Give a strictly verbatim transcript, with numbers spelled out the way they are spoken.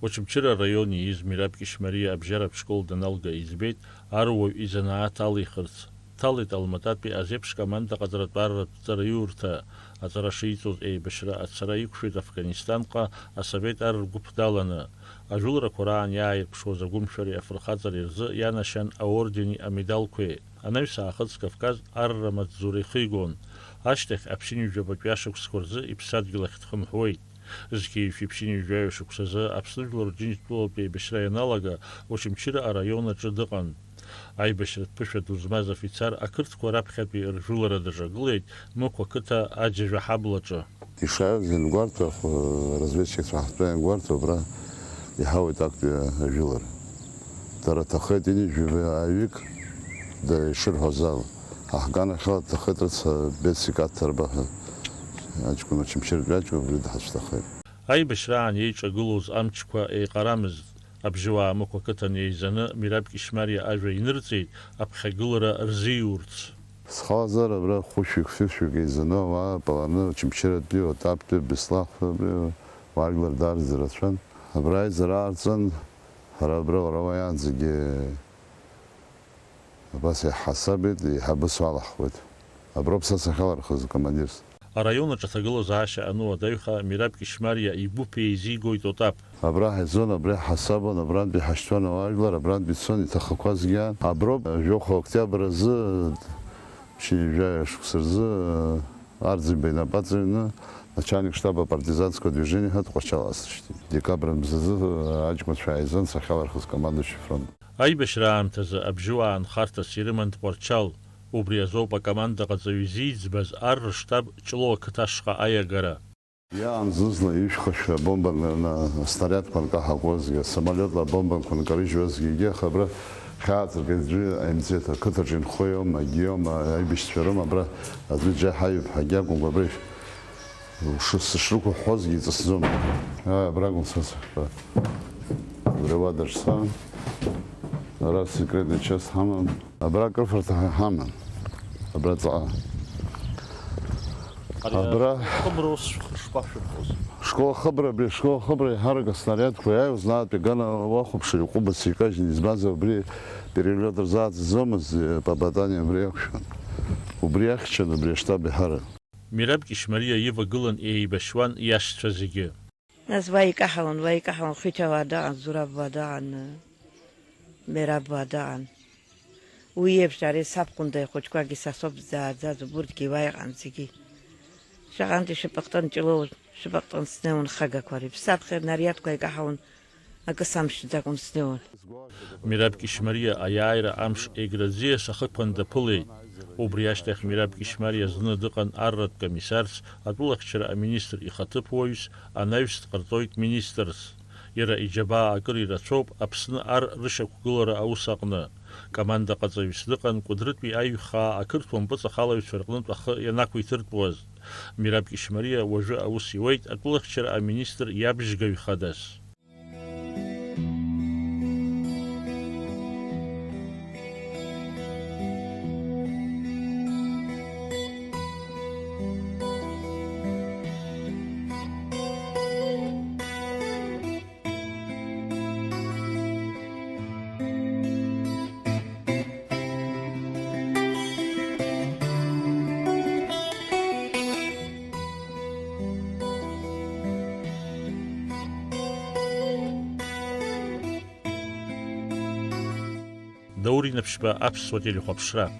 Очамчыра араион ииз Мираб Кьышьмариа абжьаратә школ даналга избеит аруаҩ изанааҭ алихырц. Дҭалеит Алмататәи азеиԥш командаҟаҵаратә арратә ҵараиурҭа. Аҵара шиҵоз еибашьра ацара иқәшәеит Афганистанҟа асовет ар ргәыԥ даланы. Ажәыларақәа раан иааирԥшуаз агәымшәареи афырхаҵареи рзы ианашьан аордени амедалқәеи. Анаҩс аахыҵ Кавказ арра амаҵзура ихигон. Ашьҭахь аԥшьынҩажәабатәи ашықәсқәа рзы иԥсадгьыл ахь дхынҳәуеит. Зқьи жәшәи ԥшьынҩажәаҩа шықәсазы Аԥсны Жәлар Џьынџьтәылатә еибашьра ианалага, Очамчыра араион аҿы дыҟан. Аибашьратә ԥышәа ду змаз афицар ақырҭқәа раԥхьатәи ржәылара даҿагылеит Мықә ақыҭа Аџьажә аҳаблаҿы. Ишааиз иангәарҭо, ахә-, разведчикцәа ҳтәы иангәарҭо, абра иҳауеит актәи ажәылара. Дара ҭахеит ҩынҩажәи жәаҩык да ишырҳәоз ала. Аҳганахьала дҭахеит рыцҳа Бецик Аҭарба ҳәа аҷкәын, очамчыратәи аҷкәын абри дҳацәҭахеит. Аибашьраан еиҿагылоз амчқәа еиҟарамызт. Абжьыуаа Мықә ақыҭан еизаны Мираб Кьышьмариа ажәа инырҵеит аԥхьагылара рзиурц. Схалазар абра хәышәҩык-фышәҩык еизаны ауаа паланы, Очамчыратәи, Отаптәи, Беслахтәи, абри уаажәлар даараӡа ирацәан. Абра аизара аарҵан, ҳара абра уара уаанӡагьы абас иаҳҳасабит, еиҳабыс уалаҳхуеит. Аброуп са сахьалархыз, командирс. Араион аҿы аҭагылазаашьа ануадаҩха, Мираб Кьышьмариа игәыԥ еизигоит Отаԥ. Абра ҳаизон, абра иҳасабон, абрантәи ҳашьҭуан ауаажәлар, абрантәи ицон иҭахақәазгьы аан. Аброуп, жәохә октиабр азы, ԥшьынҩажәаҩа шықәса рзы, Арӡынба инапы аҵаҩны, начальник штаба партизанского движения ҳәа Тҟәарчал асышьҭит. Декабр мзазы аҷкәынцәа ааизон сахьалархыз командующий фронт. Аибашьра аамҭазы абжьыуаа нхарҭас ирыман Тҟәарчал. Убри азоуп акомандаҟаҵаҩ изиӡбаз ар рыштаб Ҷлоу ақыҭа ашҟа аиагара. Иаан зызла ишәхашәа абомба н-, н-, аснарядқәа нкаҳақәозгьы, асамолиотла абомбақәа нкарыжьуазгьы, егьи аха абра хьааҵыргеит аӡәы аимҵеит, ақыҭаҿы инхо иоума, егьи иоума, аибашьцәа роума, абра аӡәы џьа ҳаҩуп ҳәагьы акәымкәа, абра иш-, ш-, сышрықәыҳәҳәозгьы иҵысӡом. Ааи, абра акәын са сахьтәа. Убри ауадаҿ саан. Ара секретный часть ҳамам. Абра акрыфарҭа ҳа-, ҳаман. Абра ҵаҟа. Ари абра ахыбра ус шәх-, шԥашәырхоз? Школ ахыбра, абри ашкол ахыбра еиҳарак аснарядқәа иааиуаз, наатәи гана уахәаԥшыр, иҟәыбац икажьны, избанзар, убри перелиот рзааӡаӡомызт, э, попадание убри иақәшәон. Убри иахьчон абри аштаб еиҳарак. Мираб Кьышьмариа ивагылан еибашьуан иашьцәа зегьы. Нас уа икаҳауан, уа икаҳауан, Хиҭа уаа даҟан, Зураб уаа даҟан, Мераб уаа даҟан. Уи еиԥш ари сабхәында ихәыҷқәагьы са соуп зааӡаз, убурҭгьы уа иҟан зегьы. Шаҟантә ишәыпҟтәан Ҷлоу, шәыпҟтәан снеиуан хагақәа, рыԥсаԥхьа нариадқәа икаҳауан, акы самшьӡакәан снеиуан. Мираб Кьышьмариа аиааира амш Еграӡиас ахықәан даԥылеит. Убри ашьҭахь Мираб Кьышьмариа зны дыҟан арратә комиссарс, атәылахьчара аминистр ихаҭыԥуаҩс, анаҩс дҟарҵоит министрс. Иара иџьабаа акыр ирацәоуп Аԥсны ар рышьақәгылара аус аҟны. Командаҟаҵаҩыс дыҟан Кәыдрытәи аиҩхаа ақырҭуа мпыҵахалаҩцәа рҟнытә ахы ианақәиҭыртәуаз. Мираб Кьышьмариа уажәы аус иуеит атәылахьчара аминистр иабжьгаҩ хадас. Даур Инаԥшьба, аԥсуа телехәаԥшра.